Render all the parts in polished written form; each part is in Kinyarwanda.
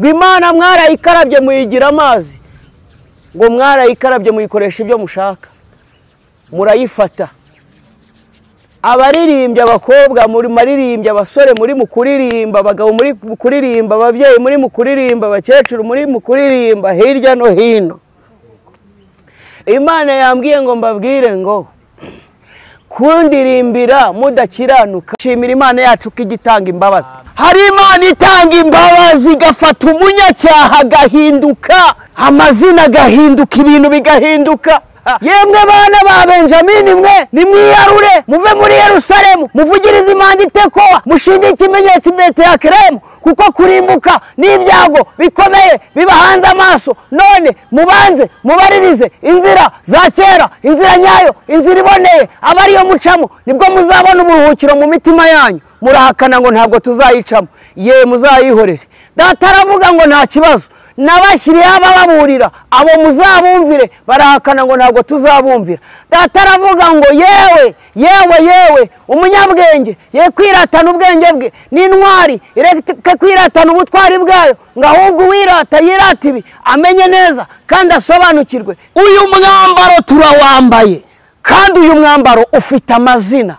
Ngo Imana mwarayikarabye muyigira amazi, ngo mwarayikarabye muyikoresha ibyo mushaka, murayifata. Abaririmbyi abakobwa muri maririmbyi, abasore muri mu kuririmba, abagabo muri mu kuririmba, ababyeyi muri mu kuririmba, abakecuru muri mu kuririmba, hirya no hino. Imana yambwiye ngo mbabwire ngo kundirimbira mudakiranuka. Shimira Imana yacu ko igitanga imbabazi. Hari Imana itanga imbabazi igafata umunyacyaha agahinduka, amazina agahinduka, ibintu bigahinduka. Yemwe bana ba Benjamini mwe, nimwiyarure muve muri Yerusalemu, muvugirize impanda i Tekowa, mushinge ikimenyetso i Betelehemu, kuko kurimbuka n'ibyago bikomeye bibahanze amaso. None mubanze mubaririze inzira za kera, inzira nyayo, inzira iboneye, aba ariyo mucamo, nibwo muzabona uburuhukiro mu mitima yanyu. Murahakana ngo ntabwo tuzayicamo, ye muzayihorere. Data aravuga ngo nta kibazo, nabashyiriyeho abababurira, abo muzabumvire. Barahakana ngo ntabwo tuzabumvira. Data aravuga ngo yewe yewe yewe, umunyabwenge ye kwiratana ubwenge bwe, n'intwari ireke kwiratana ubutwari bwayo, ngo ahubwo uwirata yirata ibi, amenye neza kandi asobanukirwe. Uyu mwambaro turawambaye, kandi uyu mwambaro ufite amazina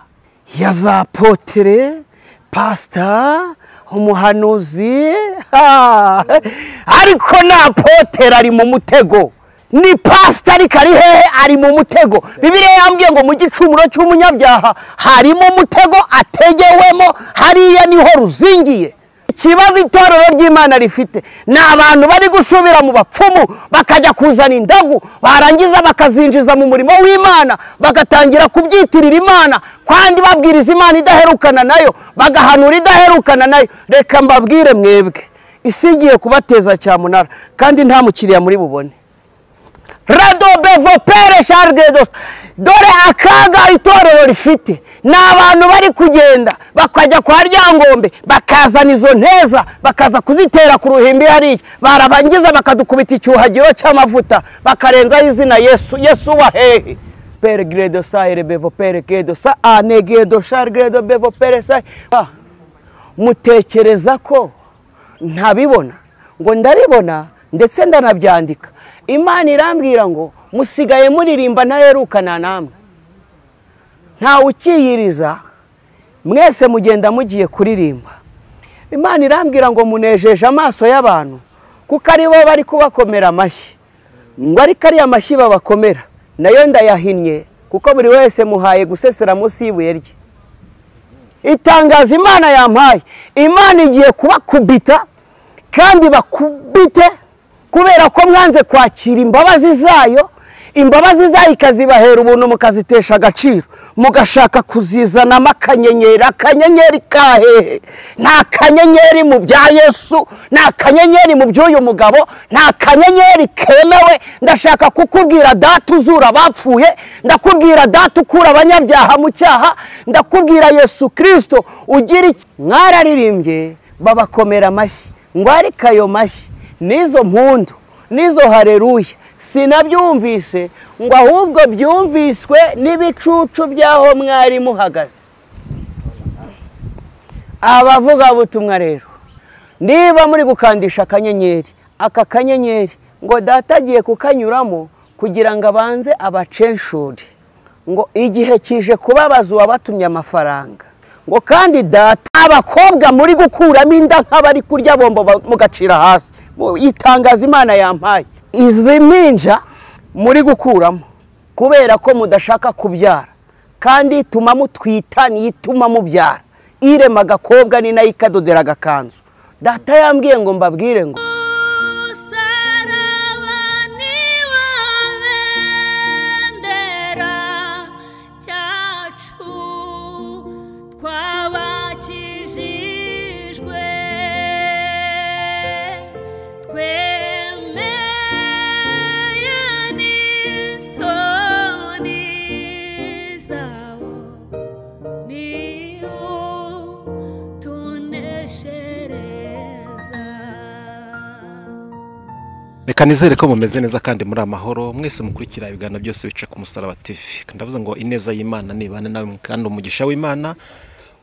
ya za potere, pasita, umuhanuzi, ariko na potere ari mu mutego, ni pasita ariko ari hehe? Ari mu mutego. Bibiliya yambwiye ngo mu gicumuro cy'umunyabyaha harimo umutego ategewemo, hariya niho ruzingiye. Ikibazo itorero ry'Imana rifite ni abantu bari gusubira mu bapfumu, bakajya kuzana indagu, barangiza bakazinjiza mu murimo w'Imana, bagatangira kubyitirira Imana, kandi babwiriza Imana idaherukana nayo, bagahanura idaherukana nayo. Reka mbabwire mwebwe, isi igiye kubateza cyamunara, kandi nta mukiriya muri bubone. Rado bevopere shargedos. Dore akaga itorero rifite ni abantu bari kugenda bakajya kwa Ryangombe, bakazana izo nteza, bakaza kuzitera ku ruhimbi hariya, barabangiza bakadukubita icyuhagiro cy'amavuta, bakarenzaho izina Yesu. Yesu wa hehe? Pere gredo saire bevo pere gedo sa anegedo shargedo bevo pere sa. Mutekereza ko ntabibona? Ngo ndabibona ndetse ndanabyandika. Imana irambwira ngo musigaye muririmba ntaherukana namwe, ntawe ukiyiriza, mwese mugenda mugiye kuririmba. Imana irambwira ngo munejeje amaso y'abantu, kuko ari bo bari kubakomera amashyi, ngo ariko ariya mashyi babakomera nayo ndayahinnye, kuko buri wese muhaye gusesera munsi y'ibuye rye. Itangazo Imana yampaye, Imana igiye kubakubita kandi bakubite, kubera ko mwanze kwakira imbabazi zayo. Imbabazi zayo ikazibahera ubuntu, mukazitesha agaciro, mugashaka kuzizanamo akanyenyeri. Akanyenyeri kahehe? Nta kanyenyeri mu bya Yesu, nta kanyenyeri mu by'uyu mugabo, nta kanyenyeri kemewe. Ndashaka kukubwira data uzura abapfuye, ndakubwira data ukura abanyabyaha mu cyaha, ndakubwira Yesu Kristo ugira iki. Mwararirimbye babakomera amashyi, ngo ariko ayo mashyi n'izo mpundu n'izo hareruya sinabyumvise, ngo ahubwo byumviswe n'ibicucu by'aho mwari muhagaze. Abavugabutumwa rero, niba muri gukandisha akanyenyeri, aka kanyenyeri ngo data agiye kukanyuramo kugira ngo abanze abacenshuri, ngo igihe kije kubabaza uwabatumye amafaranga, ngo kandi data abakobwa muri gukuramo inda nk'abari kurya bombo mugacira hasi. Itangazo Imana yampaye, izi mpinja muri gukuramo kubera ko mudashaka kubyara, kandi ituma mutwita niyo ituma mubyara, irema agakobwa ni nayo ikadodera agakanzu. Data yambwiye ngo mbabwire ngo Reka nizere ko mumeze neza kandi muri amahoro, mwese mukurikira ibiganiro byose bica ku Musaraba TV. Ndavuze ngo ineza y'Imana nibane nawe kandi umugisha w'Imana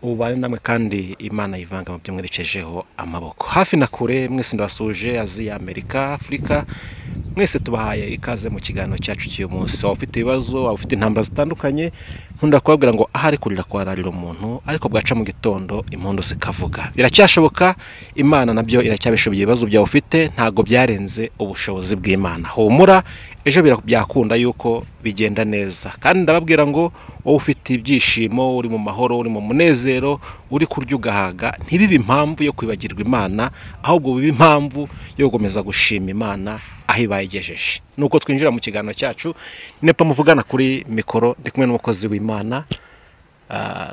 Ubane namwe kandi Imana yivanga mu byo mwerekejeho amaboko. Hafi na kure mwese ndabasuje, Aziya, Amerika, Afurika, mwese tubahaye ikaze mu kiganiro cyacu cy'uyu munsi. Waba ufite ibibazo, waba ufite intambara zitandukanye, nkunda kubabwira ngo ahari kurira kwararira umuntu, ariko bwaca mu gitondo impundu zikavuga. Biracyashoboka, Imana nabyo iracyabishoboye. Ibibazo byawe ufite ntago byarenze ubushobozi bw'Imana. Humura, ejo byakunda yuko bigenda neza. Kandi ndababwira ngo wowe ufite ibyishimo, uri mu mahoro, uri mu munezero, uri kurya ugahaga, ntibibe impamvu yo kwibagirwa Imana, ahubwo bibe impamvu yo gukomeza gushima Imana aho ibayegejeje. Nuko twinjira mu kiganiro cyacu, nepa muvugana kuri mikoro, ndi kumwe n'umukozi w'Imana.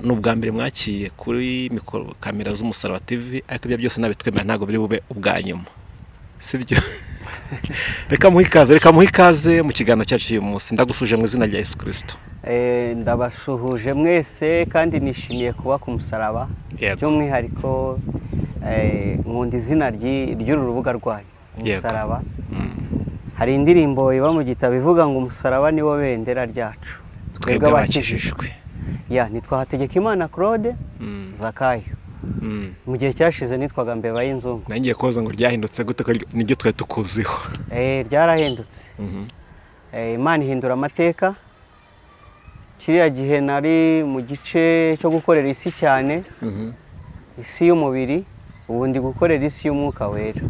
N'ubwa mbere mwakiye kuri mikoro kamera z'Umusaraba TV, ariko ibyo byose nabitwemera ntago biri bube ubwa nyuma, sibyo? Reka muhe ikaze mu kiganiro cyacu uyu munsi. Ndagusuje mu izina rya Yesu Kristo. Ndabasuhuje mwese kandi nishimiye kuba ku musaraba. By'umwihariko nkunda izina ry'uru rubuga rwanyu, Umusaraba. Hari indirimbo iba mu gitabo ivuga ngo umusaraba niwo bendera ryacu, twebwe abakijijwe. Ya, nitwa Hategekimana Claude Zakayo. Mu gihe cyashize nitwaga Mbeba y'inzungu. Nangiye koza ngo ryahindutse gute ko niryo twari tukuziho? Ryarahindutse. Imana ihindura amateka. Kiriya gihe nari mu gice cyo gukorera isi cyane, isi y'umubiri, ubu ndi gukorera isi y'umwuka wera.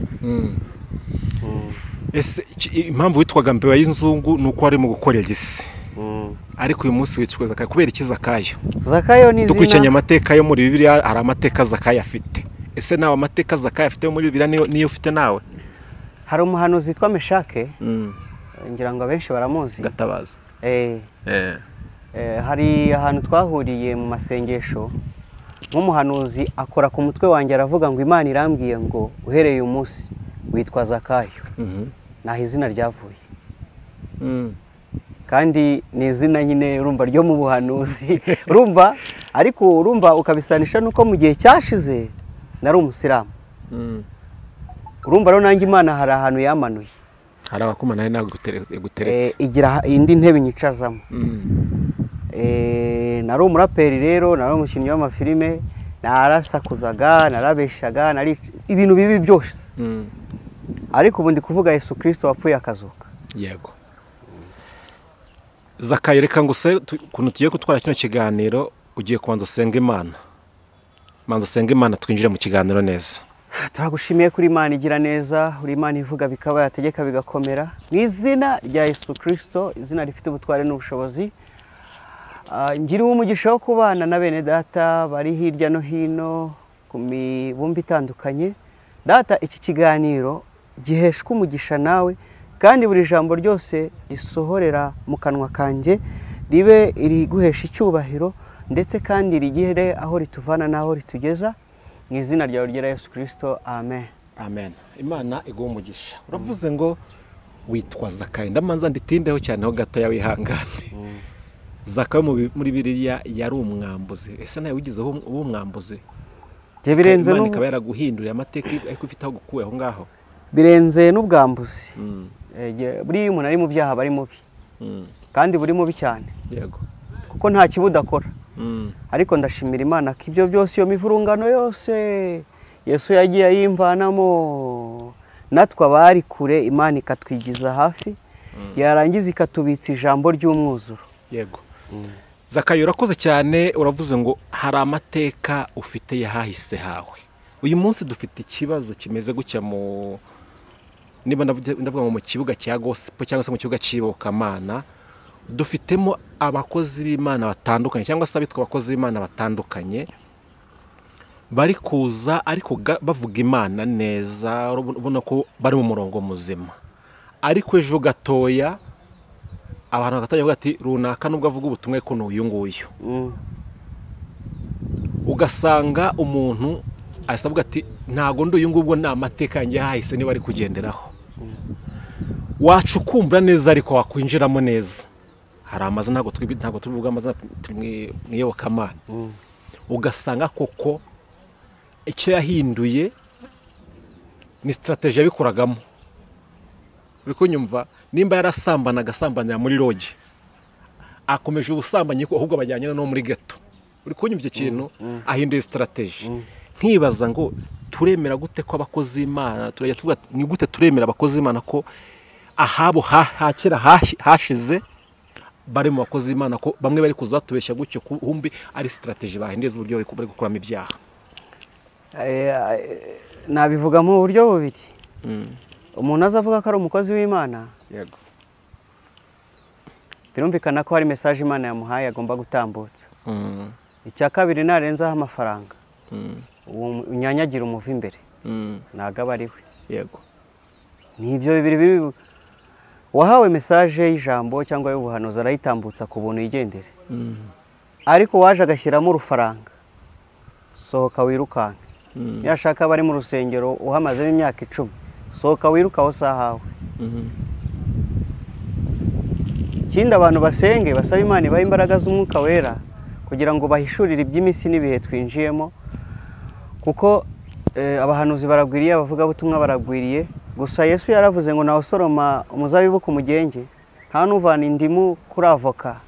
Ese impamvu witwaga Mbeba y'inzungu ni uko wari mu gukorera isi? Ariko uyu munsi witwa Zakayo kubera iki? Zakayo Zakayo ni izina. Dukurikiranye amateka yo muri Bibiliya, hari amateka Zakayo afite. Ese nawe amateka Zakayo afite muri Bibiliya niyo ufite nawe? Hari umuhanuzi witwa Meshake, ngira ngo abenshi baramuzi, Gatabazi. Hari ahantu twahuriye mu masengesho, nk'umuhanuzi akora ku mutwe wanjye aravuga ngo Imana irambwiye ngo uhereye uyu munsi witwa Zakayo. Naho izina ryavuye. Kandi ni izina nyine urumva ryo mu buhanuzi, urumva, ariko urumva ukabisanisha nuko mu gihe cyashize nari umusilamu. Urumva rero nanjye Imana hari ahantu yamanuye, hari abakumana nawe guteretse, igira indi ntebe nyicazamo. Nari umuraperi rero, nari umukinnyi w'amafilime, narasakuzaga, narabeshaga, nari ibintu bibi byose. Ariko ubu ndi kuvuga Yesu Kristo wapfuye akazuka. Yego. Zakayo, reka nguse ukuntu tugiye gutwara kino kiganiro, ugiye kubanza usenga Imana. Manza usenga Imana twinjire mu kiganiro neza. Turagushimiye kuri Imana igira neza, uri Imana ivuga bikaba, yategeka bigakomera. Mu izina rya Yesu Kristo, izina rifite ubutware n'ubushobozi, ngira umugisha wo kubana na bene data bari hirya no hino ku mibumbe itandukanye. Data, iki kiganiro giheshwa umugisha nawe, kandi buri jambo ryose risohorera mu kanwa kanjye ribe iriguhesha icyubahiro, ndetse kandi rigere aho rituvana n'aho ritugeza. Mu izina ryawe ryera Yesu Kristo, amen. Amen. Imana iguhe umugisha. Uravuze ngo witwa Zakayo, ndamanza nditindeho cyane ho gato yawe ihangane. Zakayo muri Bibiliya yari umwambuzi. Ese nawe wigeze uba umwambuzi? Birenze Imana ikaba yaraguhinduriye amateka ariko ifite aho gukuye aho ngaho. Birenze n'ubwambuzi. Buriya umuntu ari mu byaha bari mubi, kandi buri mubi cyane. Yego. Kuko nta kibudakora. Ariko ndashimira Imana ko ibyo byose, iyo mivurungano yose Yesu yagiye ayimvanamo, natwe abari kure Imana ikatwigiza hafi, yarangiza ikatubitsa ijambo ry'umwuzuro. Yego. Zakayo, urakoze cyane. Uravuze ngo hari amateka ufite yahahise hawe. Uyu munsi dufite ikibazo kimeze gutya mu niba ndavuga ngo mu kibuga cya gospel cyangwa se mu kibuga cy'iyobokamana, dufitemo abakozi b'Imana batandukanye cyangwa se abitwa abakozi b'Imana batandukanye bari kuza ariko bavuga Imana neza, ubona ko bari mu murongo muzima, ariko ejo gatoya abantu bagatangira kuvuga ati runaka nubwo avuga ubutumwa ko n'uyu nguyu. Ugasanga umuntu asavuga ati ntago ndi uyu ngubwo, ni amateka yanjye yahise niba ari kugenderaho. Wacukumbura neza ariko wakwinjiramo neza, hari amazina ntabwo tubivuga amazina, turi mu iyobokamana. Ugasanga koko icyo yahinduye ni strategy yabikoragamo. Uri kunyumva? Nimba yarasambanaga asambanira muri loge, akomeje ubusambanyi ahubwo abajyanye no muri ghetto. Uri kunyumva icyo kintu? Ahinduye strategy. Nkibaza ngo turemera gute ko abakozi Imana, turajya tuvuga ni gute turemera abakozi Imana ko ahabo hakera hashize bari mu bakozi Imana, ko bamwe bari kuzatubeshya gutyo kumbi ari strategy bahinduye z'uburyo bari gukuramo ibyaha. Nabivuga mu buryo bubiri. Umuntu azavuga ko ari umukozi w'Imana, yego, birumvikana ko hari message Imana yamuhaye agomba gutambutsa. Icya kabiri, narenzaho amafaranga, uwo unyanyagira umuva imbere, ntago aba ari we. Yego. Ni ibyo bibiri biri. Wahawe message y'ijambo cyangwa y'ubuhanuzi arayitambutsa ku buntu yigendere, ariko waje agashyiramo urufaranga, sohoka wirukanke. Yashaka bari mu rusengero uhamazemo imyaka 10, sohoka wiruka aho sahawe. Ikindi, abantu basenge basaba Imana ibahe imbaraga z'umwuka wera kugira ngo bahishurire iby'iminsi n'ibihe twinjiyemo, kuko abahanuzi baragwiriye, abavugabutumwa baragwiriye. Gusa Yesu yaravuze ngo nawe usoroma umuzabibu ku mugenge, nta n'uvana indimu kuri avoka,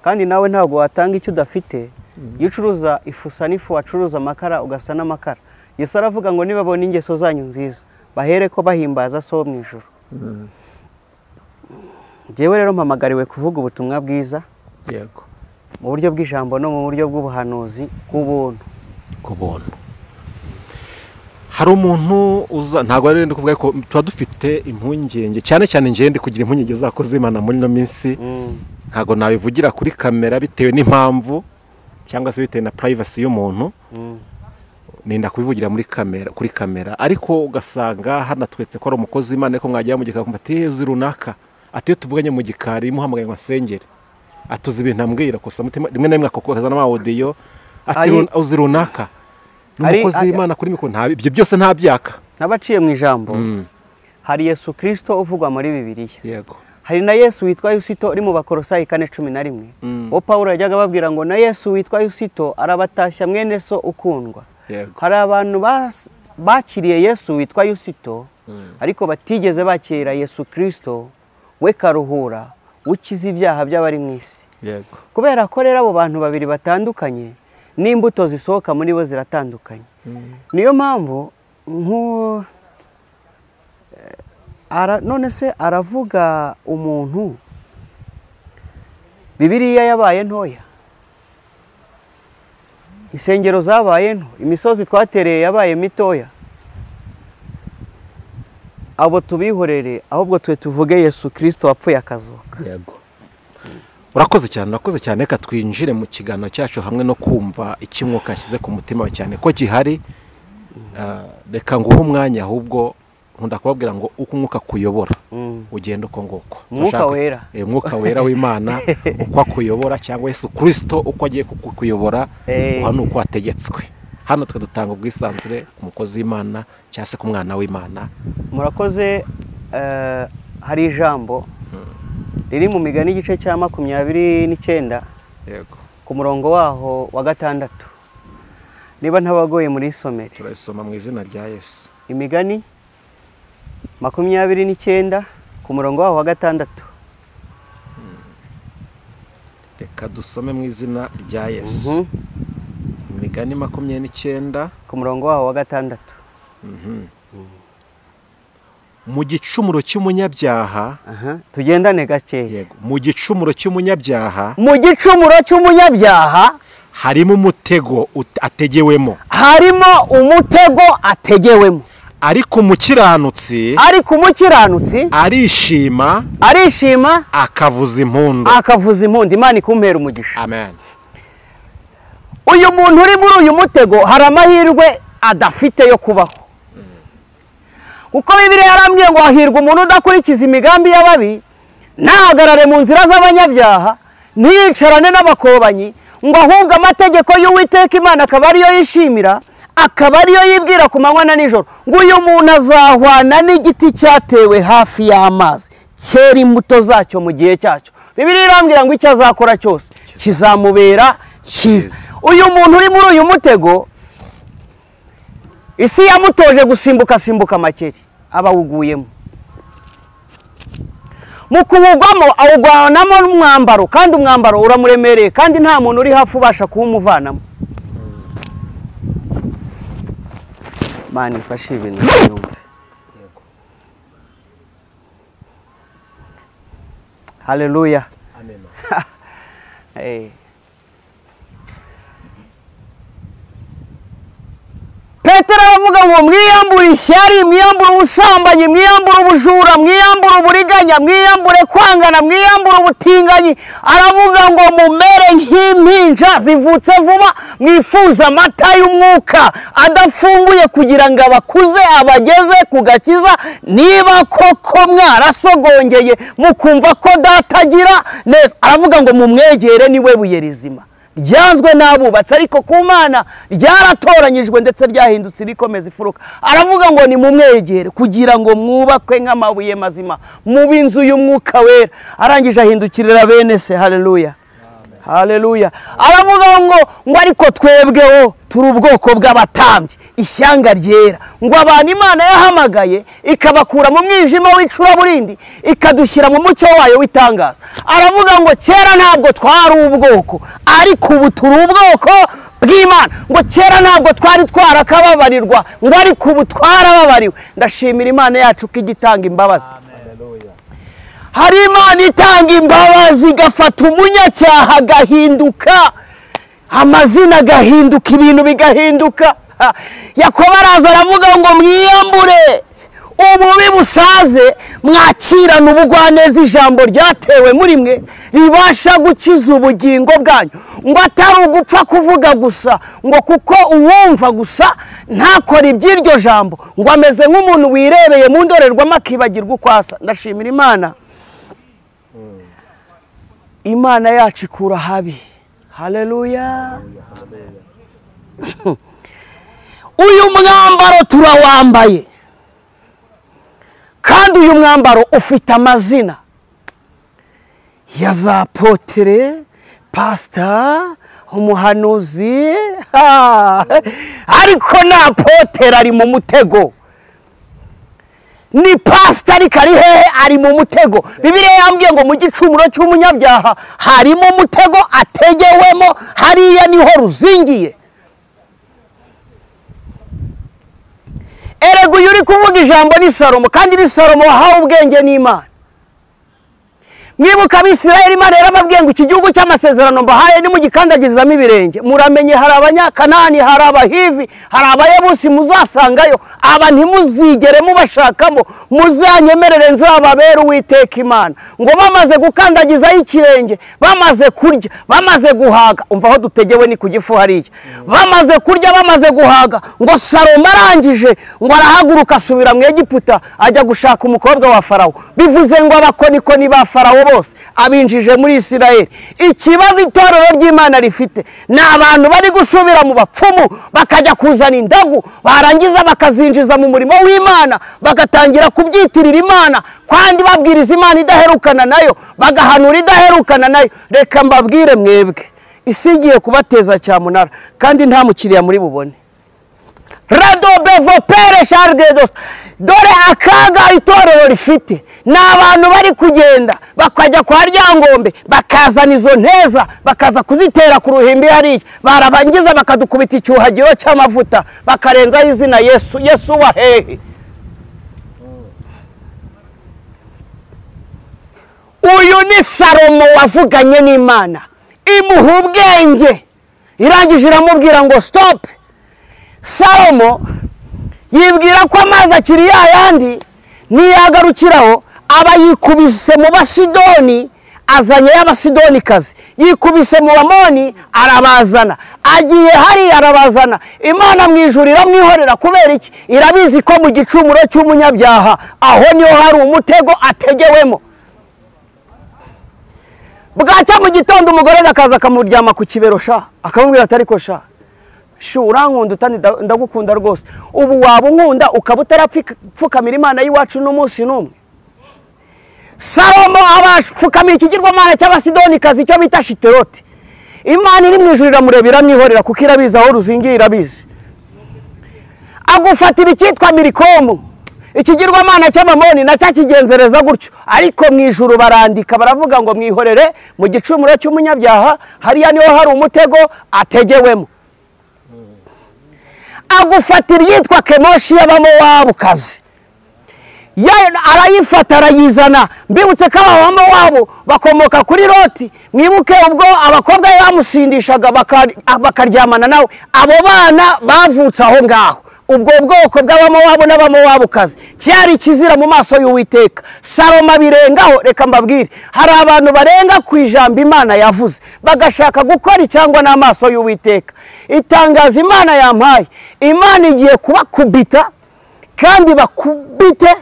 kandi nawe ntabwo watanga icyo udafite. Iyo ucuruza ifu usa n'ifu, wacuruza amakara ugasa n'amakara. Yesu aravuga ngo nibabona ingeso zanyu nziza bahere ko bahimbaza so mu ijuru. Njyewe rero mpamagariwe kuvuga ubutumwa bwiza, yego, mu buryo bw'ijambo no mu buryo bw'ubuhanuzi bw'ubuntu. Ku buntu. Hari umuntu uza, ntabwo ari ndi kuvuga ko tuba dufite impungenge, cyane cyane njye ndi kugira impungenge z'abakozi Imana muri ino minsi. Ntabwo nabivugira kuri kamera bitewe n'impamvu cyangwa se bitewe na privacy y'umuntu, ninda kubivugira muri kamera, kuri kamera, ariko ugasanga hanatwetse ko ari umukozi Imana, ariko mwajya mu gikari kumva ati uzi runaka, ati iyo tuvuganye mu gikari muhamagaye ngo asengere, atuzi ibintu ambwira gusa mutima rimwe na rimwe akakazana ama audio, ati uzi runaka n'umukozi w'Imana kuri mikoro, nta ibyo byose nta byaka. Nabaciye mu ijambo. Hari Yesu Kristo uvugwa muri Bibiliya. Yego. Hari na Yesu witwa Yusito uri mu Bakolosayi 4:11. Uwo Pawulo yajyaga ababwira ngo na Yesu witwa Yusito arabatashya mwene so ukundwa. Yego. Hari abantu bakiriye Yesu witwa Yusito, ariko batigeze bakira Yesu Kristo we karuhura ukiza ibyaha by'abari mu isi. Yego. Kubera ko rero abo bantu babiri batandukanye, n'imbuto zisohoka muri bo ziratandukanye. Niyo mpamvu none se aravuga umuntu Bibiliya yabaye ntoya, insengero zabaye nto, imisozi twatereye yabaye mitoya. Abo tubihorere, ahubwo twe tuvuge Yesu Kristo wapfuye akazuka. Yego. Urakoze cyane, urakoze cyane. Reka twinjire mu kiganiro cyacu hamwe no kumva icyo umwuka yashyize ku mutima wawe cyane ko gihari. Reka nguhe umwanya, ahubwo nkunda kubabwira ngo uko umwuka kuyobora ugenda uko nguko. Umwuka wera. Umwuka wera w'Imana uko akuyobora, cyangwa Yesu Kristo uko agiye kukuyobora, hano uko wategetswe. Hano twe dutanga ubwisanzure ku mukozi w'Imana cyangwa se ku mwana w'Imana. Murakoze. Hari ijambo riri mu Migani igice cya 29, yego, ku murongo waho wa 6. Niba ntabagoye muri isomere, turasoma mu izina rya Yesu. Imigani 29 ku murongo waho wa 6. Reka dusome mu izina rya Yesu. Imigani 29 ku murongo waho wa 6. Mu gicumuro cy'umunyabyaha, tugendane gakeya. Yego. Mu gicumuro cy'umunyabyaha, mu gicumuro cy'umunyabyaha harimo umutego ategewemo, harimo umutego ategewemo. Ariko umukiranutsi, ariko umukiranutsi arishima, arishima akavuza impundu, akavuza impundu. Imana ikumpera umugisha. Amen. Uyu muntu uri muri uyu mutego hari amahirwe adafite yo kubaho. Kuko Bibiliya yarambwiye ngo hahirwa umuntu udakurikiza imigambi y'ababi, ntahagarare mu nzira z'abanyabyaha, ntiyicarane n'abakobanyi, ngo ahubwo amategeko y'Uwiteka Imana akaba ariyo yishimira, akaba ariyo yibwira ku manywa na nijoro. Ngo uyu muntu azahwana n'igiti cyatewe hafi y'amazi, cyera imbuto zacyo mu gihe cyacyo. Bibiliya irambwira ngo icyo azakora cyose kizamubera cyiza. Uyu muntu uri muri uyu mutego, isi yamutoje gusimbuka simbuka amakeri, abawuguyemo. Mu kuwugwamo awugwanamo n'umwambaro, kandi umwambaro uramuremereye, kandi nta muntu uri hafi ubasha kuwumuvanamo. Mani mfashe ibintu byumve. Haleluya. Amen. Hey. Petero aravuga ngo mwiyambure ishyari, mwiyambure ubusambanyi, mwiyambure ubujura, mwiyambure uburiganya, mwiyambure kwangana, mwiyambure ubutinganyi. Aravuga ngo mumere nk'impinja zivutse vuba, mwifuza amata y'umwuka adafunguye kugira ngo abakuze abageze ku gakiza. Niba koko mwarasogongeye mukumva ko datagira neza, aravuga ngo mumwegere, niwe buye rizima ryanzwe n'abubatsi ariko ku Mana ryaratoranyijwe ndetse ryahindutse rikomeza ifuruka. Aravuga ngo ni mumwegere kugira ngo mwubakwe nk'amabuye mazima mu inzu y'umwuka wera. Arangije ahindukirira bene se. Haleluya, haleluya. Aravuga ngo ariko twebweho turi ubwoko bw'abatambyi, ishyanga ryera, ngo abantu Imana yahamagaye ikabakura mu mwijima w'icuraburindi ikadushyira mu mucyo wayo w'itangaza. Aravuga ngo kera ntabwo twari ubwoko, ariko ubu turi ubwoko bw'Imana. Ngo kera ntabwo twari twarakababarirwa, ngo ariko ubu twarababariwe. Ndashimira Imana yacu ko igitanga imbabazi. Hari Imana itanga imbabazi igafata umunyacyaha agahinduka, amazina agahinduka, ibintu bigahinduka. Yakobo araza aravuga ngo mwiyambure ububi busaze, mwakirana ubugwaneza ijambo ryatewe muri mwe ribasha gukiza ubugingo bwanyu. Ngo atari ugupfa kuvuga gusa, ngo kuko uwumva gusa ntakora iby'iryo jambo, ngo ameze nk'umuntu wirebeye mu ndorerwamo akibagirwa uko asa. Ndashimira Imana. Imana yacu ikura habi. Haleluya. Uyu mwambaro turawambaye, kandi uyu mwambaro ufite amazina ya za potere, pastor, umuhanuzi, ariko na potere ari mu mutego, ni pastor ariko ari hehe? Ari mu mutego. Bibiliya yambwiye ngo mu gicumuro cy'umunyabyaha harimo umutego ategewemo, hariya niho ruzingiye. Erega uyu uri kuvuga ijambo ni Salomo, kandi ni Salomo wahawe ubwenge n'Imana. Mwibuka Abisirayeli, Imana yarababwiye ngo iki gihugu cy'amasezerano mbahaye nimugikandagizamo ibirenge, muramenye hari Abanyakanani, hari Abahivi, hari Abayebusi muzasangayo, aba ntimuzigere mubashakamo, muzanyemerere nzababere Uwiteka Imana. Ngo bamaze gukandagizayo ikirenge, bamaze kurya, bamaze guhaga, umva aho dutegewe ni ku gifu hariya, bamaze kurya bamaze guhaga, ngo Salomo arangije ngo arahaguruka asubira mu Egiputa ajya gushaka umukobwa wa Farawo. Bivuze ngo abakonikoni ba Farawo bose abinjije muri Isirayeli. Ikibazo itorero ry'Imana rifite ni abantu bari gusubira mu bapfumu, bakajya kuzana indagu, barangiza bakazinjiza mu murimo w'Imana, bagatangira kubyitirira Imana, kandi babwiriza Imana idaherukana nayo, bagahanura idaherukana nayo. Reka mbabwire mwebwe, isi igiye kubateza cyamunara, kandi nta mukiriya muri bubone. Rado bevopere shargedos. Dore akaga itorero rifite ni abantu bari kugenda bakajya kwa Ryangombe, bakazana izo nteza, bakaza kuzitera ku ruhimbi hariya, barabangiza bakadukubita icyuhagiro cy'amavuta, bakarenzaho izina Yesu. Yesu wa hehe? Uyu ni Salomo wavuganye n'Imana, imuha ubwenge, irangije iramubwira ngo stop. Salomo yibwira ko amazi akiri yayandi, niyagarukiraho aba yikubise mu Basidoni, azanye y'Abasidonikazi, yikubise mu Bamoni arabazana, agiye hari arabazana. Imana mu ijuru iramwihorera. Kubera iki? Irabizi ko mu gicumuro cy'umunyabyaha aho niho hari umutego ategewemo. Bwacya mu gitondo umugore akaza akamuryama ku kibero sha, akamubwira ati ariko sha, shu urankunda utandi ndagukunda rwose, ubu waba unkunda ukaba utarapfukamira Imana y'iwacu n'umunsi n'umwe. Salomo abapfukamira ikigirwamana cy'Abasidonikazi icyo bita Shiteroti. Imana iri mu ijuru iramureba iramwihorera, kuko irabizi aho ruzingiye, irabizi. Agufatira icyitwa Milikomu. Ikigirwamana cy'Abamoni nacyo akigenzereza gutyo, ariko mu ijuru barandika baravuga ngo mwihorere mu gicumuro cy'umunyabyaha, hariya niho hari umutego ategewemo. Agufatira iyitwa Kemoshi y'Abamowabukazi, arayifata arayizana. Mbibutse ko Abamowabu bakomoka kuri Loti. Mwibuke ubwo abakobwa bamusindishaga bakaryamana nawe, abo bana bavutse aho ngaho. Ubwo bwoko bw'Abamowabu n'Abamowabukazi cyari kizira mu maso y'Uwiteka. Salomo abirengaho. Reka mbabwire, hari abantu barenga ku ijambo Imana yavuze bagashaka gukora icyangwa n'amaso y'Uwiteka. Itangazo Imana yampaye, Imana igiye kubakubita kandi bakubite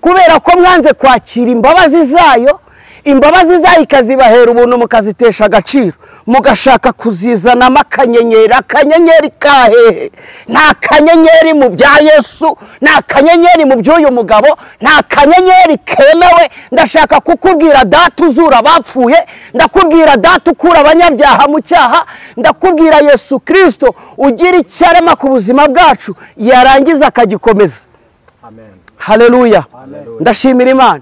kubera ko mwanze kwakira imbabazi zayo. Imbabazi zayo ikazibahera ubuntu mukazitesha agaciro, mugashaka kuzizanamo akanyenyeri. Akanyenyeri kahehe? Nta kanyenyeri mu bya Yesu, nta kanyenyeri mu by'uyu mugabo, nta kanyenyeri kemewe. Ndashaka kukubwira data uzura abapfuye, ndakubwira data ukura abanyabyaha mu cyaha, ndakubwira Yesu Kristo ugira icyo arema ku buzima bwacu yarangiza akagikomeza. Amen. Haleluya. Ndashimira Imana.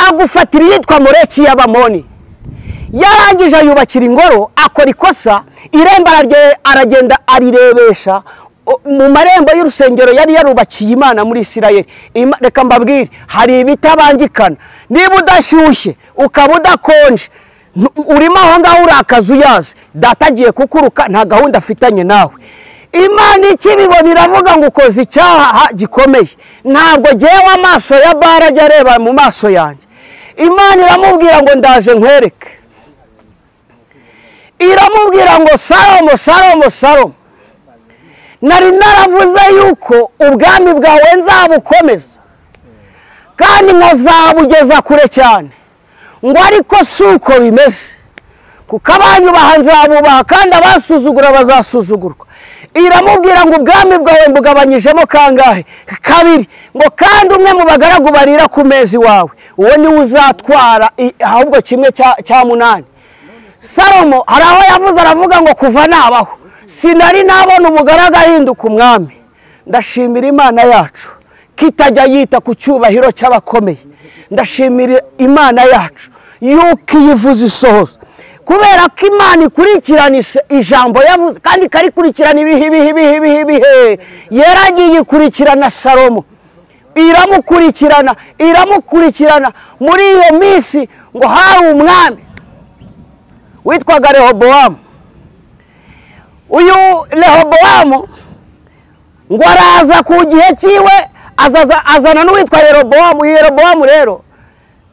Agufatira iyitwa Moleki y'Abamoni, yarangije ayubakira ingoro, akora ikosa, irembo aragenda arirebesha mu marembo y'urusengero yari yarubakiye Imana muri Isirayeli. Reka mbabwire, hari ibitabangikana. Niba udashyushye ukaba udakonje, urimo aho ngaho urakaza uyazi, data agiye kukuruka, nta gahunda afitanye nawe. Imana ikibibona iravuga ngo ukoze icyaha gikomeye, ntabwo jyewe amaso ya Bara ajya areba mu maso yanjye. Imana iramubwira ngo ndaje nkwereke. Iramubwira ngo Salomo, Salomo, Salomo, nari naravuze yuko ubwami bwawe nzabukomeza kandi nkazabugeza kure cyane, ngo ariko si uko bimeze, kuko abanyubaha nzabubaha kandi abasuzugura bazasuzugurwa. Iramubwira ngo ubwami bwawe mbugabanyijemo kangahe? Kabiri. Ngo kandi umwe mu bagaragu barira ku mezi wawe, uwo niwe uzatwara ahubwo kimwe cya munani. Salomo hari aho yavuze aravuga ngo kuva nabaho sinari nabona umugaragu ahinduka umwami. Ndashimira Imana yacu kitajya yita ku cyubahiro cy'abakomeye. Ndashimira Imana yacu yuko iyivuze isohoza, kubera ko Imana ikurikirana ijambo yavuze kandi ikarikurikirana ibihe ibihe ibihe ibihe ibihe. Yaragiye ikurikirana Salomo, iramukurikirana, iramukurikirana. Muri iyo minsi ngo hari umwami witwaga Rehobowamu. Uyu Rehobowamu ngo araza ku gihe cyiwe, azana n'uwitwa Yerobowamu. Yerobowamu rero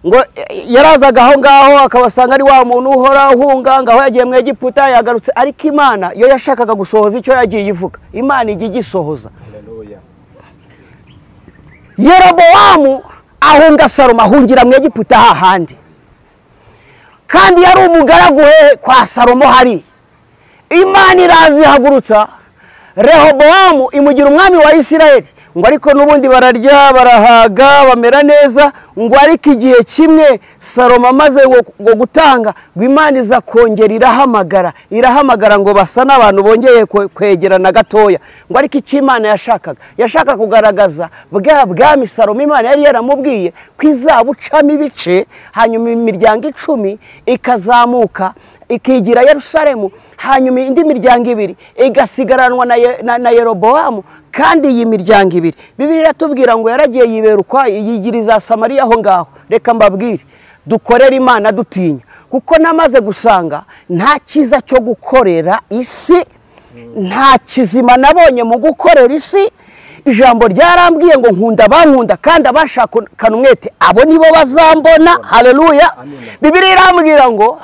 ngo yarazaga aho ngaho akabasanga ari wa muntu uhora uhunga, ngaho yagiye mu Egiputa yagarutse. Ariko Imana yo yashakaga gusohoza icyo yagiye ivuga, Imana ijya igisohoza. Yerobowamu ahunga Salomo, ahungira mu Egiputa hahandi, kandi yari umugaragu we kwa Salomo hari. Imana irazihagurutsa Rehobowamu imugira umwami wa Isirayeli. Ngo ariko n'ubundi bararya barahaga bamera neza. Ngo ariko igihe kimwe Salomo amaze ngo gutanga, ngo Imana iza kongera irahamagara, irahamagara ngo basa n'abantu bongeye kwegerana gatoya. Ngo ariko icyo Imana yashakaga, yashaka kugaragaza bwa bwami Salomo Imana yari yaramubwiye ko izabucamo ibice, hanyuma imiryango 10 ikazamuka ikigira Yerusalemu, hanyuma indi miryango 2 igasigaranwa na Yerobowamu. Kandi iyi miryango 2 Bibiliya iratubwira ngo yaragiye yibera ukwayo, yigiriza Samariya aho ngaho. Reka mbabwire, dukorere Imana dutinya, kuko namaze gusanga nta cyiza cyo gukorera isi, nta kizima nabonye mu gukorera isi. Ijambo ryarambwiye ngo nkunda abankunda kandi abashakana umwete abo nibo bazambona. Haleluya. Bibiliya irambwira ngo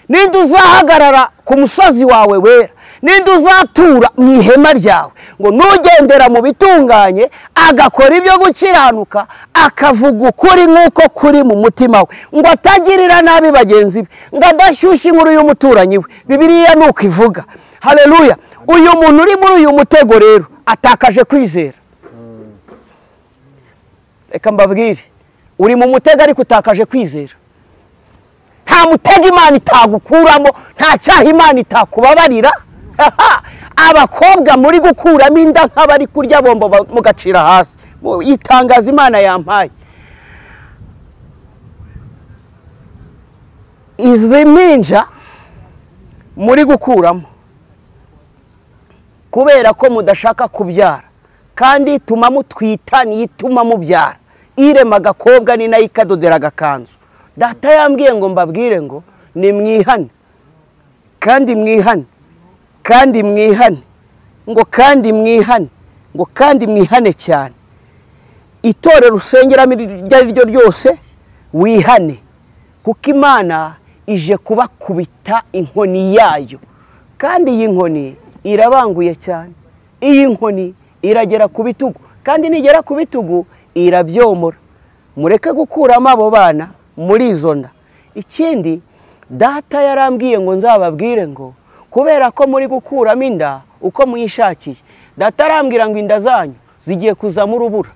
ninde uzahagarara ku musozi wawe wera, ninde uzatura mu ihema ryawe, ngo nugendera mu bitunganye agakora ibyo gukiranuka, akavuga ukuri nk'uko kuri mu mutima we, ngo atagirira nabi bagenzi be, ngo adashyushye inkuru y'umuturanyi we. Bibiliya nuko ivuga. Haleluya. Uyu muntu uri muri uyu mutego rero atakaje kwizera. Reka mbabwire, uri mu mutego ariko utakaje kwizera. Nta mutego Imana itagukuramo, nta cyaha Imana itakubabarira. Abakobwa muri gukuramo inda nk'abari kurya bombo mugacira hasi, itangaza Imana yampaye. Izi mpinja muri gukuramo kubera ko mudashaka kubyara, kandi ituma mutwita niyituma mubyara. Irema agakobwa ni nayo ikadodera agakanzu. Data yambwiye ngo mbabwire ngo ni mwihane, kandi mwihane, kandi mwihane, ngo kandi mwihane, ngo kandi mwihane cyane. Itorero usengeramo iryo ari ryo ryose wihane, kuko Imana ije kubakubita inkoni yayo. Kandi iyi nkoni irabanguye cyane, iyi nkoni iragera ku bitugu, kandi nigera ku bitugu irabyomora. Mureke gukuramo abo bana muri izo nda. Ikindi data yarambwiye ngo nzababwire ngo kubera ko muri gukuramo inda uko mwishakiye, data arambwira ngo inda zanyu zigiye kuzamo urubura,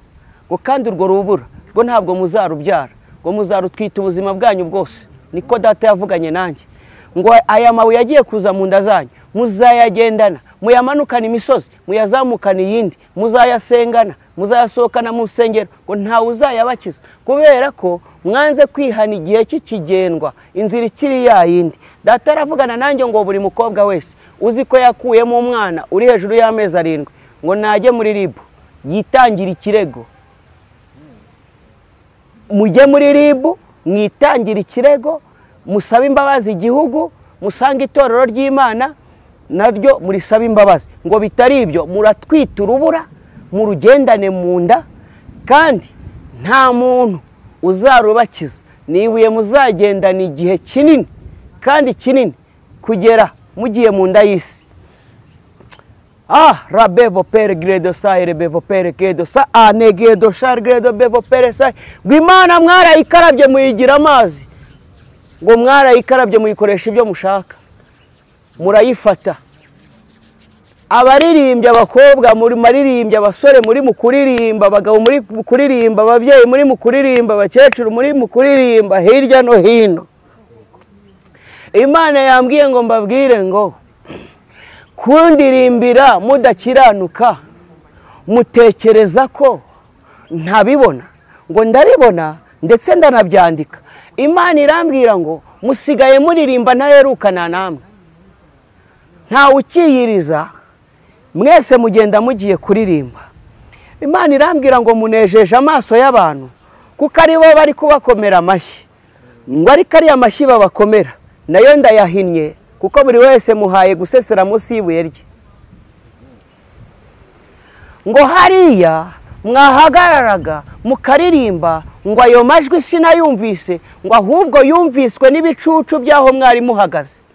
ngo kandi urwo rubura rwo ntabwo muzarubyara, ngo muzarutwita ubuzima bwanyu bwose. Niko data yavuganye nanjye, ngo aya mabuye agiye kuza mu nda zanyu muzayagendana, muyamanukana imisozi, muyazamukana iyindi, muzayasengana, muzayasohokana mu rusengero, ngo ntawe uzayabakiza, kubera ko mwanze kwihana igihe cy'ikigendwa, inzira ikiri ya yindi. Data aravugana nanjye ngo buri mukobwa wese uzi ko yakuyemo umwana uri hejuru y'amezi 7 ngo najye muri RIB yitangira ikirego. Mujye muri RIB mwitangira ikirego, musabe imbabazi igihugu, musange itorero ry'Imana naryo murisaba imbabazi. Ngo bitari ibyo muratwita urubura, murugendane mu nda, kandi nta muntu uzarubakiza. Nibuye muzagendana igihe kinini kandi kinini kugera mugiye mu nda y'isi. Ah, rabevo pere gredo sa rebevo pere gredo sa anegedo shar gredo bevo pere sa. Ngo Imana mwarayikarabye muyigira amazi, ngo mwarayikarabye muyikoresha ibyo mushaka, murayifata. Abaririmbye abakobwa muri maririmbye, abasore muri mu kuririmba, abagabo muri mu kuririmba, ababyeyi muri mu kuririmba, abakecuru muri mu kuririmba, hirya no hino. Imana yambwiye ngo mbabwire ngo kundirimbira mudakiranuka mutekereza ko ntabibona, ngo ndabibona ndetse ndanabyandika. Imana irambwira ngo musigaye muririmba ntaherukana namwe, ntawe ukiyiriza, mwese mugenda mugiye kuririmba. Imana irambwira ngo munejeje amaso y'abantu, kuko ari bo bari kubakomera amashyi, ngo ariko ari amashyi babakomera nayo ndayahinnye, kuko buri wese muhaye gusesera munsi y'ibuye rye. Ngo hariya mwahagararaga mukaririmba, ngo ayo majwi sinayumvise, ngo ahubwo yumviswe n'ibicucu by'aho mwari muhagaze.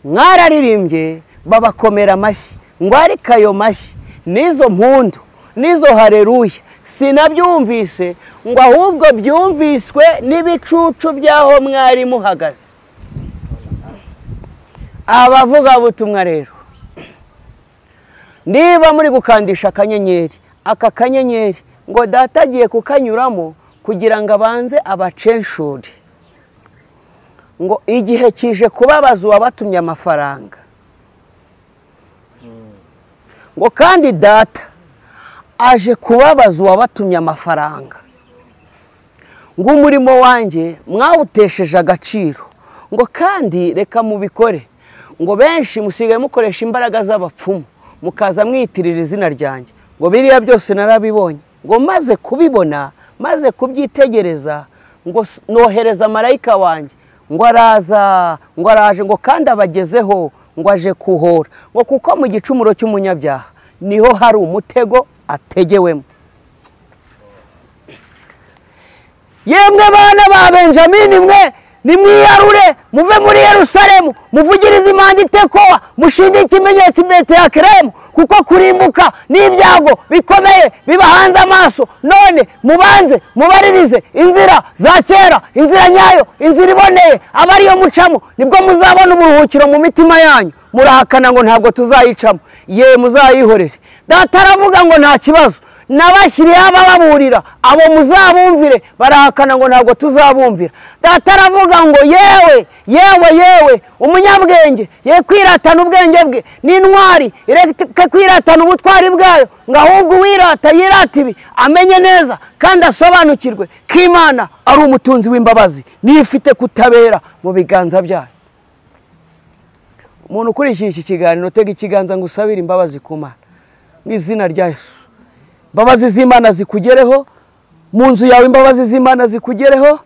Mwararirimbye babakomera amashyi, ngo ariko ayo mashyi n'izo mpundu n'izo hareruya sinabyumvise, ngo ahubwo byumviswe n'ibicucu by'aho mwari muhagaze. Abavugabutumwa rero, niba muri gukandisha akanyenyeri, aka kanyenyeri ngo data agiye kukanyuramo kugira ngo abanze abacenshuri, ngo igihe kije kubabaza uwabatumye amafaranga, ngo kandi data aje kubabaza uwabatumye amafaranga, ngo umurimo wanjye mwawutesheje agaciro, ngo kandi reka mubikore, ngo benshi musigaye mukoresha imbaraga z'abapfumu mukaza mwiyitirira izina ryanjye, ngo biriya byose narabibonye, ngo maze kubibona, maze kubyitegereza, ngo nohereza marayika wanjye, ngo araza, ngo araje, ngo kandi abagezeho, ngo aje kuhora, ngo kuko mu gicumuro cy'umunyabyaha niho hari umutego ategewemo. Yemwe bana ba Benjamini mwe, nimwiyarure muve muri Yerusalemu, muvugirize impanda i Tekowa, mushinge ikimenyetso i Betelehemu, kuko kurimbuka n'ibyago bikomeye bibahanze amaso. None mubanze mubaririze inzira za kera, inzira nyayo, inzira iboneye, aba ariyo mucamo, nibwo muzabona uburuhukiro mu mitima yanyu. Murahakana ngo ntabwo tuzayicamo, ye muzayihorere. Data aravuga ngo nta kibazo, Nabashyiriyeho abababurira, abo muzabumvire. Barahakana ngo ntabwo tuzabumvira. Data aravuga ngo yewe yewe yewe, umunyabwenge ye kwiratana ubwenge bwe, n'intwari ireke kwiratana ubutwari bwayo, ngo ahubwo uwirata yirata ibi, amenye neza kandi asobanukirwe ko Imana ari umutunzi w'imbabazi, niyo ifite kutabera mu biganza byayo. Umuntu ukurikiye iki kiganiro, tega ikiganza ngo usabire imbabazi ku Mana mu izina rya Yesu. Imbabazi z'Imana zikugereho mu nzu yawe, imbabazi z'Imana zikugereho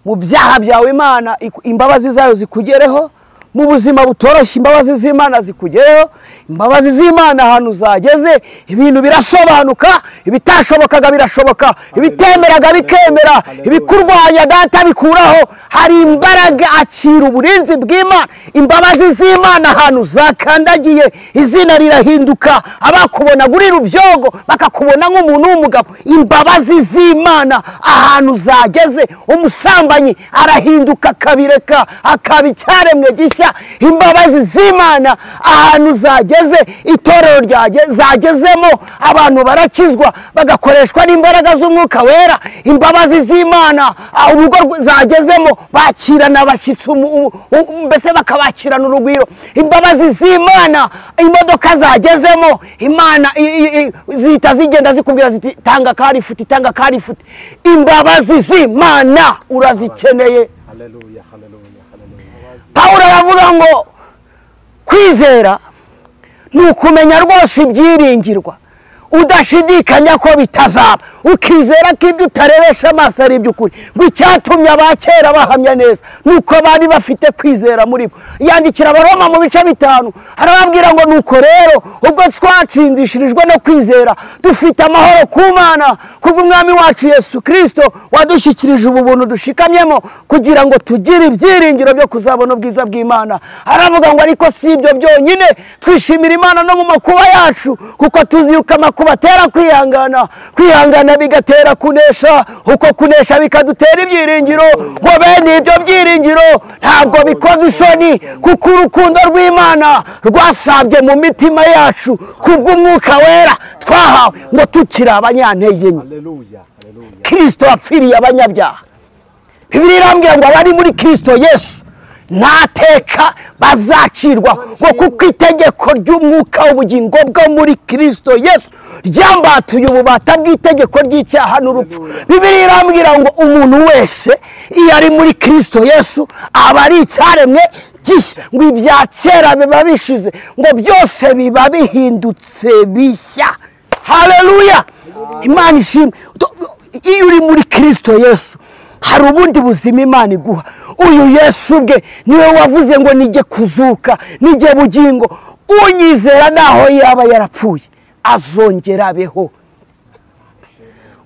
mu byaha byawe, Imana imbabazi zayo zikugereho mu buzima butoroshye, imbabazi z'Imana zikugereho. Imbabazi z'Imana ahantu zageze ibintu birasobanuka, ibitashobokaga birashoboka, ibitemeraga bikemera, ibikurwanya Data bikuraho. Hari imbaraga, akira uburinzi bw'Imana. Imbabazi z'Imana ahantu zakandagiye izina rirahinduka, abakubonaga uri rubyogo bakakubona nk'umuntu w'umugabo. Imbabazi z'Imana ahantu zageze umusambanyi arahinduka akabireka, akaba icyaremwe gishya. Imbabazi z'Imana ahantu zageze itorero zagezemo abantu barakizwa bagakoreshwa n'imbaraga z'Umwuka Wera. Imbabazi z'Imana urugo zagezemo bakirana abashyitsi, mbese bakabakirana urugwiro. Imbabazi z'Imana imodoka zagezemo, Imana zihita zigenda zikubwira ziti tanga karifuti, tanga karifuti. Imbabazi z'Imana urazikeneye. Haleluya, haleluya, haleluya. Pawulo aravuga ngo kwizera ni ukumenya rwose ibyiringirwa, udashidikanya ko bitazaba, ukizera ko ibyo utarebesha amaso ari iby'ukuri. Ngo icyatumye abakera bahamya neza nuko bari bafite kwizera muri bo. Yandikira Abaroma mu bice 5 arababwira ngo nuko rero ubwo twatsindishirijwe no kwizera, dufite amahoro ku Mana kubw'Umwami wacu Yesu Kristo wadushyikirije ubu buntu dushikamyemo, kugira ngo tugire ibyiringiro byo kuzabona ubwiza bw'Imana. Aravuga ngo ariko si ibyo byonyine, twishimira Imana no mu makuba yacu, kuko tuzi yuko amakuba atera kwihangana, kwihangana bigatera kunesha, uko kunesha bikadutera ibyiringiro. Ngo bene ibyo byiringiro ntabwo bikoze isoni, kuko urukundo rw'Imana rwasabye mu mitima yacu kubw'Umwuka Wera twahawe, ngo tukiri abanyantege nke. Haleluya, haleluya. Kristo apfiriye abanyabyaha. Bibiliya irambwira ngo abari muri Kristo Yesu ntateka bazacirwa, ngo kuko itegeko ry'umwuka w'ubugingo bwo muri Kristo Yesu ryambatuye ububata bw'itegeko ry'icyaha n'urupfu. Bibiliya irambwira ngo umuntu wese iyo ari muri Kristo Yesu aba ari icyaremwe gishya, ngo ibya kera biba bishize, ngo byose biba bihindutse bishya. Haleluya, Imana ishimwe. Iyo uri muri Kristo Yesu hari ubundi buzima Imana iguha. Uyu Yesu ubwe niwe wavuze ngo nijye kuzuka, nijye bugingo, unyizera naho yaba yarapfuye azongera abeho.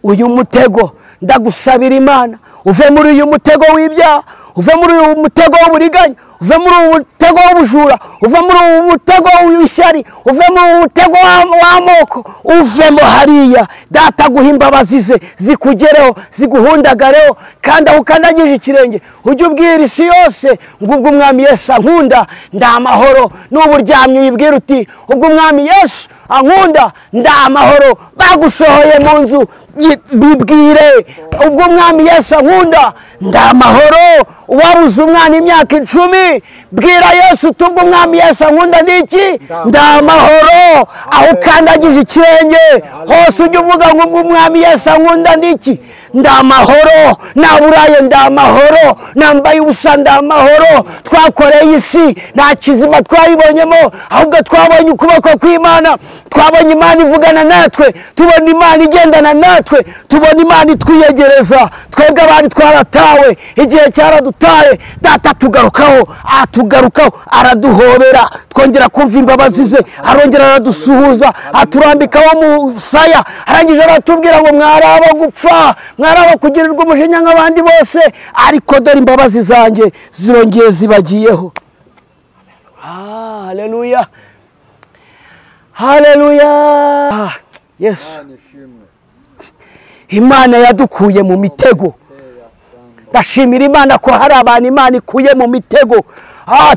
Uyu mutego ndagusabira Imana, uve muri uyu mutego w'ibyaha, uve muri uyu mutego w'uburiganya, uve muri uyu mutego w'ubujura, uve muri uyu mutego w'ishyari, uve muri uyu mutego w'amoko, uvemo hariya. Data guha imbabazi ze zikugereho, ziguhundagareho, kandi aho ukandagije ikirenge ujye ubwira isi yose ngo ubwo Umwami Yesu ankunda ndamahoro. N'uburyamye uyibwira uti ubwo Umwami Yesu ankunda ndamahoro. Bagusohoye mu nzu bibwire ubwo Umwami Yesu ankunda ndamahoro. Wabuze umwana imyaka 10, bwira Yesu tubwo Umwami Yesu ankunda ndiki ndamahoro. Aho ukandagije ikirenge hose ujye uvuga ngo ubwo Umwami Yesu ankunda ndiki ndamahoro. Naburaye ndamahoro, nambaye ubusa ndamahoro. Twakoreye isi nta kizima twayibonyemo, ahubwo twabonye ukuboko kw'Imana, twabonye Imana ivugana natwe, tubona Imana igendana natwe, tubona Imana itwiyegereza. Twebwe abari twaratawe, igihe cyaradutaye, Data tugarukaho, atugarukaho, araduhobera, twongera kumva imbabazi ze, arongera aradusuhuza, aturambikaho musaya, arangije aratubwira ngo mwari abo gupfa, mwari abo kugirirwa umujinya nk'abandi bose, ariko dore imbabazi zanjye zirongeye zibagiyeho. Haleluya, haleluya. Yesu, Imana yadukuye mu mitego. Ndashimira Imana ko hari abantu Imana ikuye mu mitego.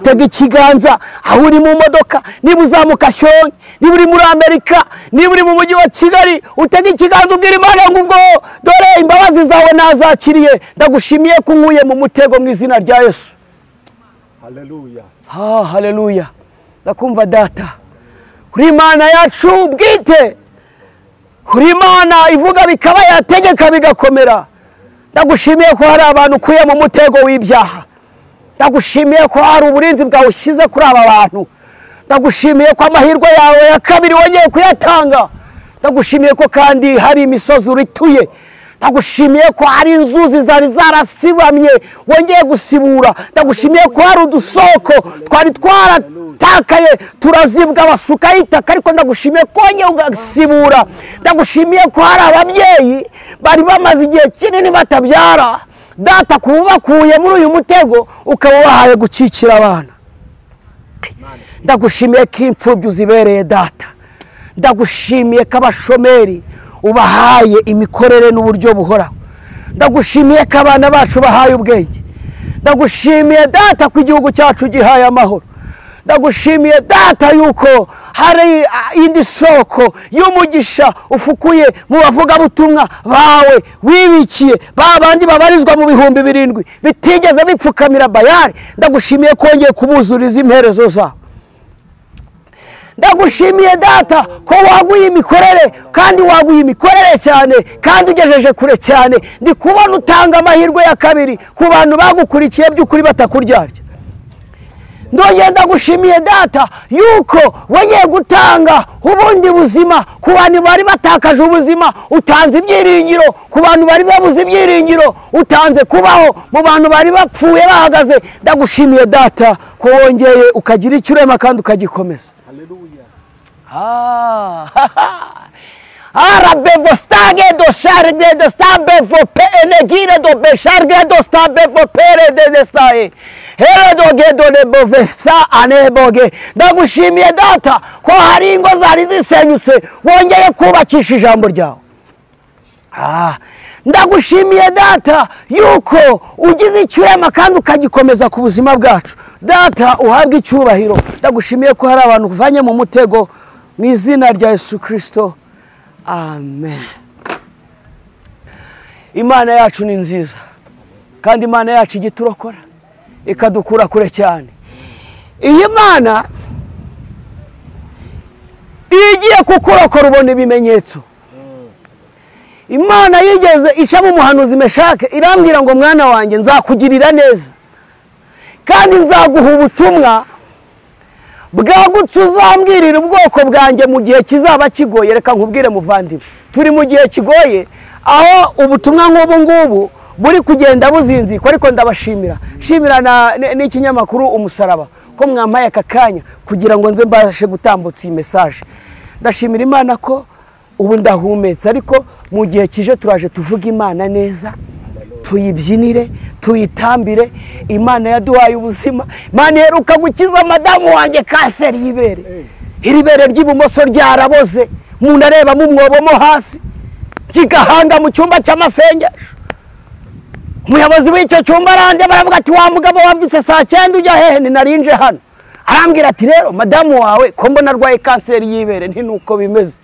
Tega ikiganza aho uri mu modoka, niba uzamuka Shyorongi, niba uri muri Amerika, niba uri mu mujyi wa Kigali, utega ikiganza ubwira Imana ngo ubwo dore imbabazi zawe nazakiriye, ndagushimiye ko unkuye mu mutego mu izina rya Yesu. Haleluya. Haleluya. Ndakumva data, uri Imana yacu bwite, uri Imana ivuga bikaba, yategeka bigakomera. Ndagushimiye ko hari abantu ukuye mu mutego w'ibyaha. Ndagushimiye ko hari uburinzi bwawe ushyize kuri aba bantu. Ndagushimiye ko amahirwe yawe ya kabiri wongeye kuyatanga. Ndagushimiye ko kandi hari imisozi urituye. Ndagushimiye ko hari inzuzi zari zarasibamye wongeye gusibura. Ndagushimiye ko hari udusoko twari twaratakaye turazibwa basuka itaka, ariko ndagushimiye ko wongeye ugasibura. Ndagushimiye ko hari ababyeyi bari bamaze igihe kinini batabyara, data kubakuye muri uyu mutego ukaba wahaye gukikira abana. Ndagushimiye ko imfubyi uzibereye data. Ndagushimiye ko abashomeri ubahaye imikorere n'uburyo buhoraho. Ndagushimiye ko abana bacu bahaye ubwenge. Ndagushimiye data ko igihugu cyacu gihaye amahoro. Ndagushimiye data yuko hari indi soko y'umugisha ufukuye mu bavugabutumwa bawe wibikiye, ba bandi babarizwa mu 7,000 bitigeze bipfukamira Bayali. Ndagushimiye ko wongeye kubuzuriza imperezo zawe. Ndagushimiye data ko waguye imikorere, kandi waguye imikorere cyane, kandi ugejeje kure cyane. Ndi kubona utanga amahirwe ya kabiri ku bantu bagukurikiye by'ukuri batakuryarya. Ndongeye ndagushimiye data yuko wongeye gutanga ubundi buzima ku bantu bari batakaje ubuzima, utanze ibyiringiro ku bantu bari babuze ibyiringiro, utanze kubaho mu bantu bari bapfuye bahagaze. Ndagushimiye data ko wongeye ukagira icyo urema kandi ukagikomeza. Haleluya. Arabevo stage do sharde do stabevo penegire do besharge do stabevo pere de destae. Heredo gedo de bovesa aneboge. Ndagushimiye data ko hari ingo zari zisenyutse wongeye kubakisha ijambo ryawe. Ndagushimiye data yuko ugize icyurema kandi ukagikomeza ku buzima bwacu. Data uhabwe icyubahiro. Ndagushimiye ko hari abantu uvanye mu mutego mu izina rya Yesu Kristo. Amen. Imana yacu ni nziza, kandi Imana yacu igiturokora ikadukura kure cyane. Iyi Mana igiye kukurokora ubona ibimenyetso. Imana yigeze ica mu muhanuzi Meshake irambwira ngo mwana wanjye nzakugirira neza, kandi nzaguha ubutumwa bwagutse uzambwirira ubwoko bwanjye mu gihe kizaba kigoye. Reka nkubwire muvandimwe, turi mu gihe kigoye aho ubutumwa nk'ubu ngubu buri kugenda buzinzikwa, ariko ndabashimira shimira n'ikinyamakuru Umusaraba ko mwampaye aka kanya kugira ngo nze mbashe gutambutsa iyi message. Ndashimira Imana ko ubu ndahumetse, ariko mu gihe kije turaje tuvuga Imana neza, tuyibyinire, tuyitambire. Imana yaduhaye ubuzima. Imana iheruka gukiza madamu wanjye kanseri y'ibere. Iri bere ry'ibumoso ryaraboze, umuntu areba mu mwobo mo hasi, kigahanga mu cyumba cy'amasengesho. Umuyobozi w'icyo cyumba aranje baravuga ati wa mugabo wambitse saa 9 ujya hehe? Ni narinje hano. Arambwira ati rero madamu wawe ko mbona arwaye kanseri y'ibere, nti nuko bimeze.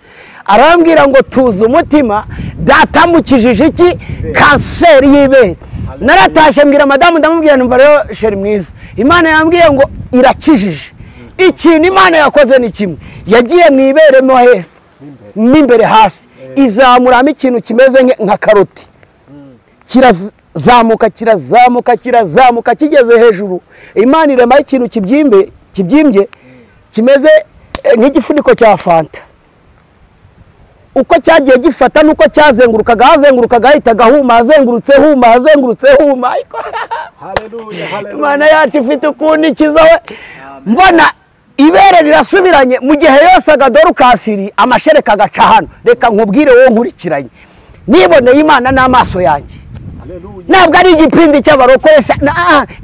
Arambwira ngo tuze umutima, data mukijije iki kanseri y'ibere. Naratashe mbwira madamu, ndamubwira numva rero sheri mwiza, Imana yambwiye ngo irakijije. Ikintu Imana yakoze ni kimwe, yagiye mu ibere mo hepfo n'imbere hasi, izamuramo ikintu kimeze nka karoti, kirazamuka kirazamuka kirazamuka, kigeze hejuru Imana irema ikintu kibyimbye kimeze nk'igifuniko cya fanta. Uko cyagiye gifata nuko cyazengurukaga, hazengurukaga hahitaga huma, hazengurutse huma, hazengurutse huma. Haleluya, haleluya. Imana yacu ifite ukuntu ikiza we. Mbona ibere rirasubiranye mu gihe yose agadorukasiri amashereka agaca hano. Reka nkubwire wowe nkurikiranye, niboneye Imana n'amaso yanjye. Ntabwo ari igipindi cy'abarokoresha,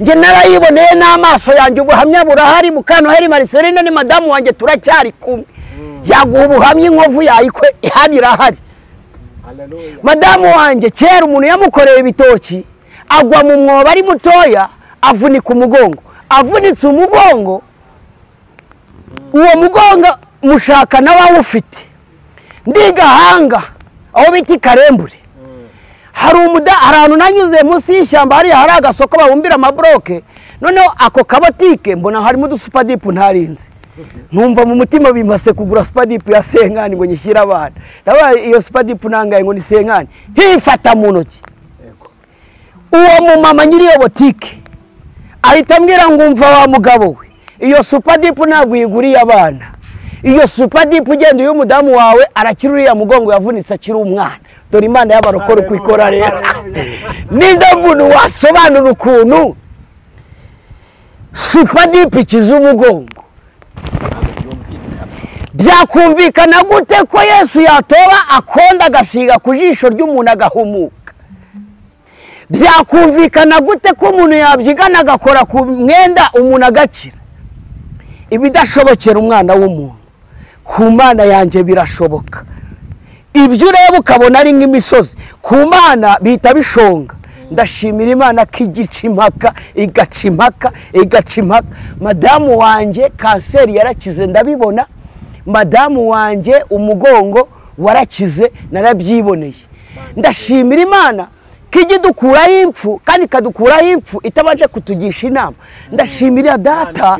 njye narayiboneye n'amaso yanjye. Ubuhamya burahari. Mukanoheri Marceline ni madamu wanjye, turacyari kumwe. Yaguha ubuhamya inkovu yayikwe ihari irahari. Madamu wanjye kera umuntu yamukoreye ibitoki agwa mu mwobo ari mutoya avunika umugongo, Avunitse umugongo, uwo mugongo mushaka nawe awufite. Ndi Gahanga aho bita Karembure, hari ahantu nanyuze munsi y'ishyamba, hariya hari agasoko babumbira amabroke. Noneho ako kabotike mbona harimo udusupadipu ntarinze, nkumva mu mutima bimase kugura supadipu ya senkani ngo nyishyire abana. Ndabaye iyo supadipu nangaye ngo ni senkani, nkifata mu ntoki. Uwo mumama nyiri iyo botike ahita ambwira ngo umva wa mugabo we, iyo supadipu ntabwo uyiguriye abana, iyo supadipu ugenda uyu mudamu wawe arakira uriya mugongo yavunitse akiri umwana. Dore Imana y'abarokore uko ikora rero. Ninde muntu wasobanura ukuntu supadipu ikiza umugongo? Byakumvikana gute ko Yesu yatoba akonda agasiga ku jisho ry'umuntu agahumuka? Byakumvikana gute ko umuntu yabyigana agakora ku mwenda umuntu agakira? Ibidashobokera umwana w'umuntu ku Mana yanjye birashoboka. Ibyo ureba ukabona ari nk'imisozi, ku Mana bihita bishonga. Ndashimira Imana ko igica impaka, igaca impaka, igaca impaka. Madamu wanjye kanseri yarakize ndabibona, madamu wanjye umugongo warakize narabyiboneye. Ndashimira Imana ko ijya idukuraho impfu, kandi ikadukuraho impfu itabanje kutugisha inama. Ndashimira data.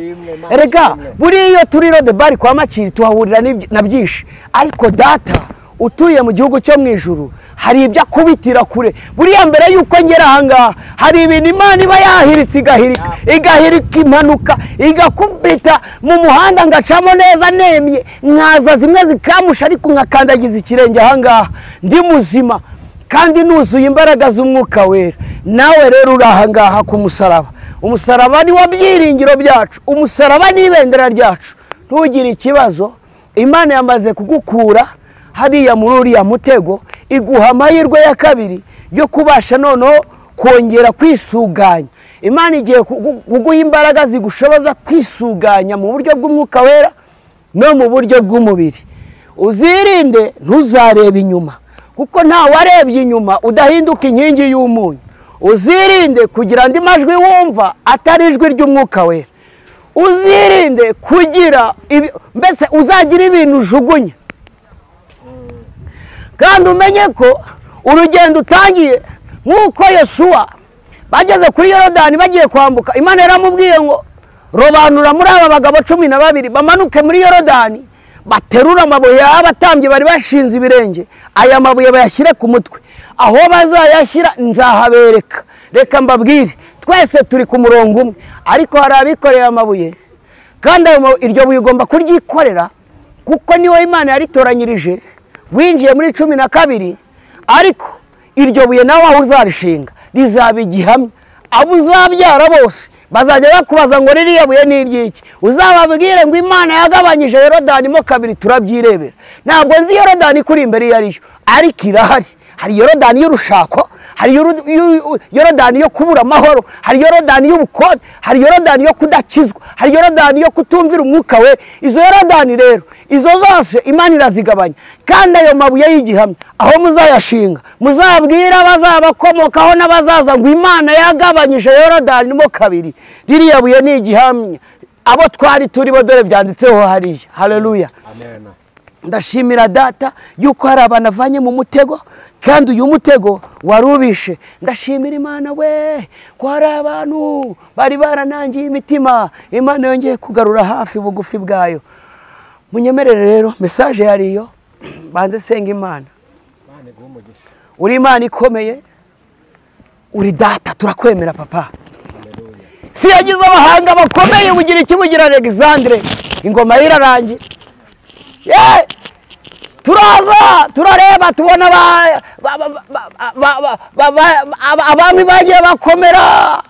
Erega buriya iyo turi Lodebari kwa Makiri tuhahurira na byinshi, ariko data utuye mu gihugu cyo mu ijuru hari ibyo akubitira kure. Buriya mbere yuko ngera ahangaha hari ibintu Imana iba yahiritse, igahirika, igahirika impanuka, igakubita mu muhanda ngacamo neza nemye, nkaza zimwe zikamusha ariko nkakandagiza ikirenge ahangaha ndi muzima kandi nuzuye imbaraga z'umwuka wera. Nawe rero uri ahangaha ku musaraba, umusaraba ni wo byiringiro byacu, umusaraba ni ibendera ryacu. Ntugire ikibazo, Imana yamaze kugukura hariya muri uriya mutego, iguha amahirwe ya kabiri yo kubasha noneho kongera kwisuganya. Imana igiye kuguha imbaraga zigushoboza kwisuganya mu buryo bw'umwuka wera no mu buryo bw'umubiri. Uzirinde ntuzarebe inyuma, kuko nta warebye inyuma udahinduka inkingi y'umunyu. Uzirinde kugira andi majwi wumva atari ijwi ry'umwuka wera. Uzirinde kugira mbese uzagira ibintu ujugunya. Kandi umenye ko urugendo utangiye, nk'uko Yosuwa bageze kuri Yorodani bagiye kwambuka, Imana yaramubwiye ngo robanura muri aba bagabo 12 bamanuke muri Yorodani, baterura amabuye y'abatambyi bari bashinze ibirenge, aya mabuye bayashyire ku mutwe, aho bazayashyira nzahabereka. Reka mbabwire, twese turi ku murongo umwe, ariko hari abikoreye amabuye, kandi iryo buye ugomba kuryikorera kuko niwe Imana yaritoranyirije. Winjiye muri 12, ariko iryo buye nawe aho uzarishinga rizaba igihamya. Abo uzabyara bose bazajya bakubaza ngo ririya buye ni iry'iki, uzababwire ngo Imana yagabanyije Yorodani mo kabiri turabyirebera. Ntabwo nzi Yorodani kuri imbere iyo ariyo, ariko irahari. Hari Yorodani y'urushako, hari Yorodani yo kubura amahoro, hari Yorodani y'ubukode, hari Yorodani yo kudakizwa, hari Yorodani yo kutumvira umwuka we. Izo Yorodani rero izo zose Imana irazigabanya. Kandi ayo mabuye y'igihamya aho muzayashinga, muzabwira abazabakomokaho n'abazaza ngo Imana yagabanyije Yorodani mo kabiri, ririya buye ni igihamya. Abo twari turi bo dore byanditseho hariya. Haleluya, amen. Ndashimira data yuko hari abantu avanye mu mutego, kandi uyu mutego warubishe. Ndashimira Imana we ko hari abantu bari baranangiye imitima, Imana yongeye kugarura hafi bugufi bwayo. Munyemerere rero message yariyo, banze senga Imana. Uri Imana ikomeye, uri data, turakwemera papa. Si yagize abahanga bakomeye bugira ikibugira Alexandre, ingoma irarangira. Turaza turareba tubona abami bagiye bakomera,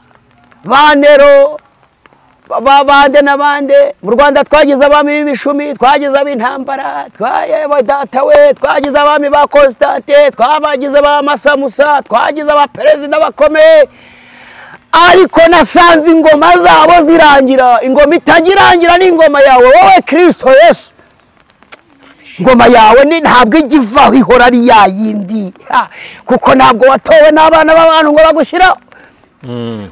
ba Nero, bande n'abande. Mu Rwanda twagize abami b'ibishumi, twagize ab'intambara, twayewe data we, twagize abami ba Constante, twabagize ba Masamusa, twagize abaperezida bakomeye. Ariko nasanze ingoma zabo zirangira. Ingoma itagirangira ni ingoma yawe wowe Kristo Yesu. Ingoma yawe ni ntabwo igivaho, ihora ari ya yindi, kuko ntabwo watowe n'abana b'abantu ngo bagushyiraho.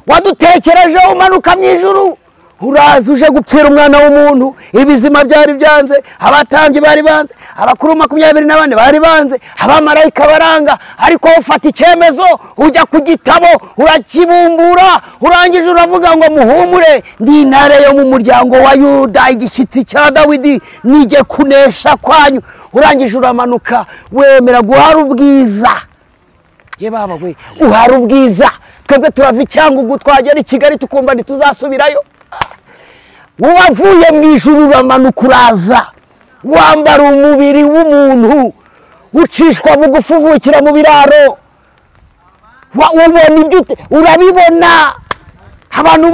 Wadutekerejeho umanuka mu ijuru, Uraza uje gupfira umwana w'umuntu. Ibizima byari byanze, abatambyi bari banze, abakuru 24 bari banze, abamarayika baranga, ariko ufata icyemezo ujya ku gitabo urakibumbura, urangije uravuga ngo muhumure, ndi intare yo mu muryango wa Yuda, igishyitsi cya Dawidi, nijye kunesha kwanyu. Urangije uramanuka wemera guhara ubwiza. Ye baba we, uhara ubwiza. Twebwe turava i Cyangugu twagera i Kigali tukumva ntituzasubirayo. Wavuye mu ijuru uramanuka uraza, wambara umubiri w'umuntu, ucishwa bugufi uvukira mu biraro, ubona ibyo urabibona, abantu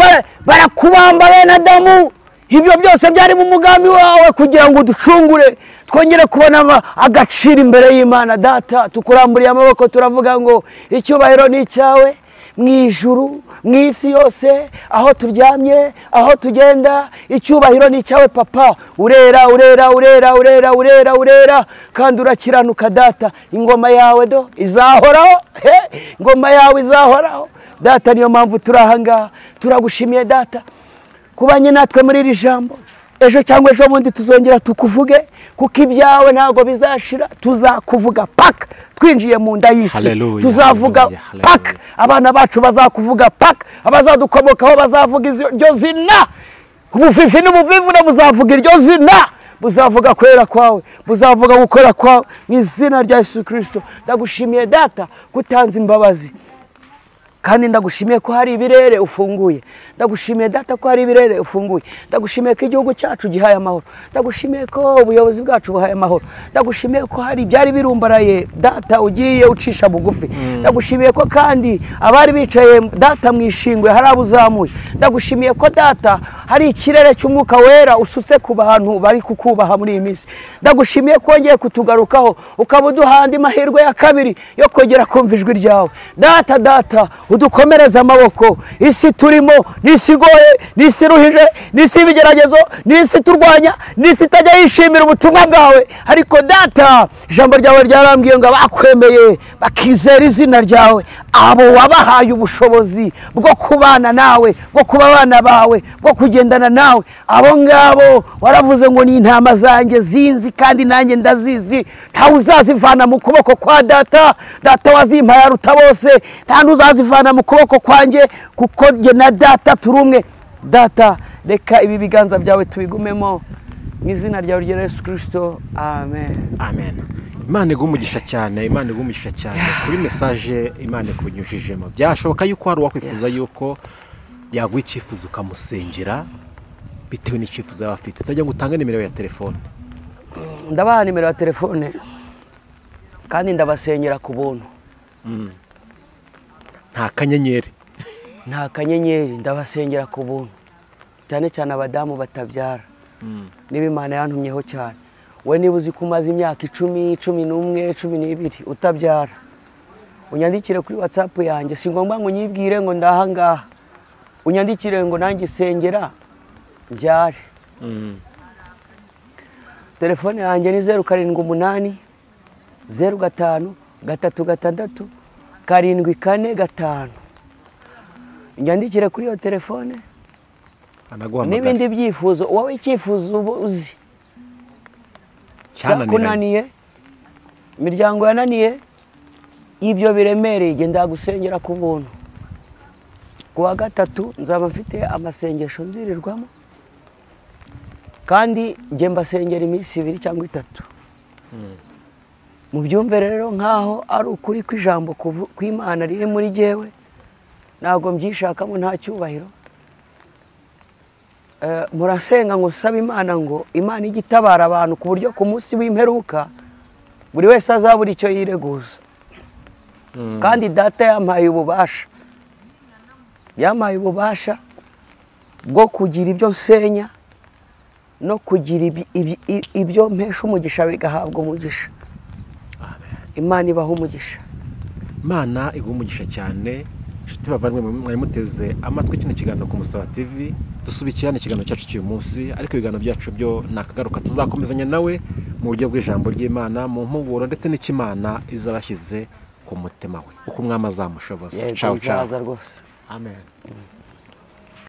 barakubamba bene Adamu. Ibyo byose byari mu mugambi wawe kugira ngo uducungure, twongere kubona agaciro imbere y'Imana. Data, tukuramburiye amaboko turavuga ngo icyubahiro ni icyawe mu ijuru, mu isi yose, aho turyamye, aho tugenda, icyubahiro ni icyawe papa. Urera, urera, urera, urera, urera, urera, kandi urakiranuka data. Ingoma yawe do izahoraho, ingoma yawe izahoraho data. Niyo mpamvu turi aha ngaha, turagushimiye data kubanye natwe muri iri jambo. Ejo cyangwa ejo bundi tuzongera tukuvuge, kuko ibyawe ntabwo bizashira. Tuzakuvuga paka twinjiye mu nda y'isi, tuzavuga paka, abana bacu bazakuvuga paka, abazadukomokaho bazavuga iryo zina, ubuvivi n'ubuvivure buzavuga iryo zina, buzavuga kwera kwawe, buzavuga gukora kwawe, mu izina rya Yesu Kristo. Ndagushimiye data kutanze imbabazi, kandi ndagushimiye ko hari ibirere ufunguye. Ndagushimiye data ko hari ibirere ufunguye. Ndagushimiye ko igihugu cyacu gihaye amahoro. Ndagushimiye ko ubuyobozi bwacu buhaye amahoro. Ndagushimiye ko hari ibyari birumbaraye data ugiye ucisha bugufi. Ndagushimiye ko kandi abari bicaye data mu ishingwe hari abuzamuye. Ndagushimiye ko data hari ikirere cy'umwuka wera usutse ku bantu bari kukubaha muri iyi minsi. Ndagushimiye ko wongeye kutugarukaho, ukaba uduha andi mahirwe ya kabiri yo kongera kumva ijwi ryawe. Data, data, udukomereza amaboko. Isi turimo n'isi igoye, n'isi iruhije, n'isi y'ibigeragezo, n'isi turwanya, n'isi itajya yishimira ubutumwa bwawe, ariko data ijambo ryawe ryarambwiye ngo abakwemeye bakizera izina ryawe, abo wabahaye ubushobozi bwo kubana nawe, bwo kuba abana bawe, bwo kugendana nawe, abo ngabo waravuze ngo ni intama zanjye zinzi kandi nanjye ndazizi, ntawe uzazivana mu kuboko kwa data. Data wazimpaye aruta bose, nta n'uzazivana mu kuboko kwanjye, kuko jye na data turi umwe. Data, reka ibi biganza byawe tubigumemo mu izina ryawe rya Yesu Kristo, amen. Amen. Imana iguhe umugisha cyane, Imana iguhe umugisha cyane kuri message Imana ikunyujijemo. Byashoboka yuko hari uwakwifuza yuko yaguha icyifuzo ukamusengera bitewe n'icyifuzo yaba afite. Tutajya ngo utange nimero ya telefone. Ndabaha nimero ya telefone kandi ndabasengera ku buntu. Nta kanyenyeri. Nta kanyenyeri, ndabasengera ku buntu. Cyane cyane abadamu batabyara. Niba Imana yantumyeho cyane. We niba uzi ko umaze imyaka 10, 11, 12 utabyara, unyandikire kuri WhatsApp yanjye. Si ngombwa ngo unyibwire ngo ndaha ngaha. Unyandikire ngo nanjye sengera mbyare. Telefone yanjye ni 078 05 3 6 7 4 5. Nyandikire kuri iyo telefone n'ibindi byifuzo. Wowe icyifuzo uzi cyakunaniye, imiryango yananiye, ibyo biremereye, genda gusengera ku buntu. Ku wa gatatu nzaba mfite amasengesho nzirirwamo, kandi njye mbasengera iminsi 2 cyangwa 3. Mubyumve rero nkaho ari ukuri kw'ijambo kw'Imana riri muri jyewe, ntabwo mbyishakamo, nta cyubahiro. Murasenga ngo usabe Imana ngo Imana ijye itabara abantu ku buryo ku munsi w'imperuka buri wese azabura icyo yireguza. Kandi data yampaye ububasha, yampaye ububasha bwo kugira ibyo nsenya no kugira ibyo mpesha umugisha bigahabwa umugisha. Imana ibaha umugisha. Imana iguha umugisha cyane. Inshuti bavandimwe, mwari muteze amatwi kino kiganiro ku Musaraba TV. Dusubikirane ikiganiro cyacu cy'uyu munsi, ariko ibiganiro byacu byo nakagaruka. Tuzakomezanya nawe mu buryo bw'ijambo ry'Imana, mu mpuguro ndetse n'ikimana izabashyize ku mutima we, uko umwami azamushoboza. Ciao ciao. Amen.